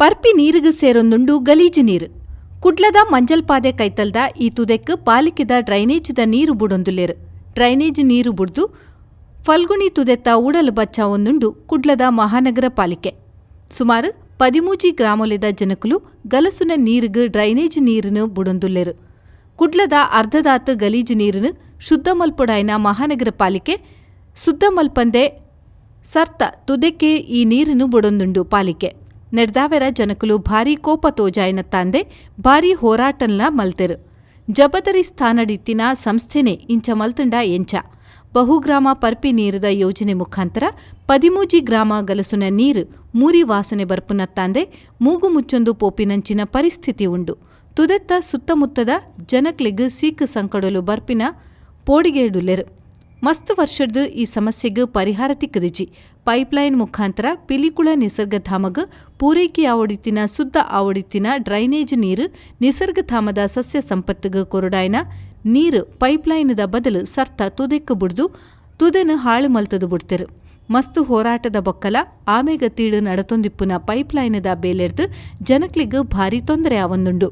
ಪರ್ಪಿ ನೀರುಗ್ ಸೇರೊಂದುಂಡು ಗಲೀಜು ನೀರ್. ಕುಡ್ಲದ ಮಂಜಲ್ಪಾದೆ ಕೈತಲ್ದ ಈ ತುದೆಕ್ ಪಾಲಿಕೆದ ಡ್ರೈನೇಜ್ದ ನೀರ್ ಬುಡೊಂದುಲ್ಲೆರ್. ಡ್ರೈನೇಜ್ ನೀರ್ ಬುಡ್ದು ಫಲ್ಗುಣಿ ತುದೆತ್ತ ಉಡಲ್ ಬಚ್ಚಾವೊಂದುಂಡು ಕುಡ್ಲದ ಮಹಾನಗರ ಪಾಲಿಕೆ. ಸುಮಾರ್ ಪದಿಮೂಜಿ ಗ್ರಾಮೊಲೆದ ಜನಕುಲು ಗಲಸುನ ನೀರ್ಗ್ ಡ್ರೈನೇಜ್ ನೀರ್ನ್ ಬುಡೊಂದುಲ್ಲೆರ್. ಕುಡ್ಲದ ಅರ್ಧದಾತ್ ಗಲೀಜು ನೀರ್ನ್ ಶುದ್ಧ ಮಲ್ಪೊಡಾಯಿನ ಮಹಾನಗರ ಪಾಲಿಕೆ ಸುದ್ದ ಮಲ್ಪಂದೆ ಸರ್ತ ತುದೆಕೇ ಈ ನೀರ್ನ್ ಬುಡೊಂದುಂಡು ಪಾಲಿಕೆ. ನೆರ್ದಾವೆರ ಜನಕುಲು ಭಾರೀ ಕೋಪ ತೋಜಾಯಿನತ್ತಾಂದೆ ಭಾರೀ ಹೋರಾಟನ್ಲಾ ಮಲ್ತೆರ್. ಜಬದರಿ ಸ್ಥಾನಡಿತ್ತಿನ ಸಂಸ್ಥೆನೇ ಇಂಚ ಮಲ್ತ್ಂಡ ಎಂಚ? ಬಹುಗ್ರಾಮ ಪರ್ಪಿ ನೀರ್ದ ಯೋಜನೆ ಮುಖಾಂತರ ಪದಿಮೂಜಿ ಗ್ರಾಮ ಗಲಸುನ ನೀರ್ ಮೂರಿ ವಾಸನೆ ಬರ್ಪುನತ್ತಾಂದೆ ಮೂಗು ಮುಚ್ಚೊಂದು ಪೋಪಿನಂಚಿನ ಪರಿಸ್ಥಿತಿ ಉಂಡು. ತುದೆತ್ತ ಸುತ್ತಮುತ್ತದ ಜನಕ್ಲೆಗ್ ಸೀಕ್ ಸಂಕಡೊಲು ಬರ್ಪಿನ ಪೋಡಿಗೆಡುಲ್ಲೆರ್. ಮಸ್ತ್ ವರ್ಷರ್ದ್ ಈ ಸಮಸ್ಯೆಗ್ ಪರಿಹಾರ ತಿಕ್ಕ್ದಿಜಿ. ಪೈಪ್ಲೈನ್ ಮುಖಾಂತರ ಪಿಲಿಕುಳ ನಿಸರ್ಗಧಾಮಗ್ ಪೂರೈಕೆಯಾವೊಡಿತ್ತಿನ ಸುದ್ದ ಆವೊಡಿತ್ತಿನ ಡ್ರೈನೇಜ್ ನೀರ್, ನಿಸರ್ಗಧಾಮದ ಸಸ್ಯ ಸಂಪತ್ತ್ಗ್ ಕೊರೊಡಾಯಿನ ನೀರ್ ಪೈಪ್ಲೈನ್ದ ಬದಲ್ ಸರ್ತ ತುದೆಕ್ ಬುಡ್ದು ತುದೆನ್ ಹಾಳ್ ಮಲ್ತ್ದ್ ಬುಡ್ತೆರ್. ಮಸ್ತ್ ಹೋರಾಟದ ಬೊಕ್ಕಲ ಆಮೆಗತಿಡ್ ನಡತೊಂದಿಪ್ಪುನ ಪೈಪ್ಲೈನ್ದ ಬೇಲೆರ್ದ್ ಜನಕ್ಲೆಗ್ ಭಾರಿ ತೊಂದರೆ ಆವೊಂದುಂಡು.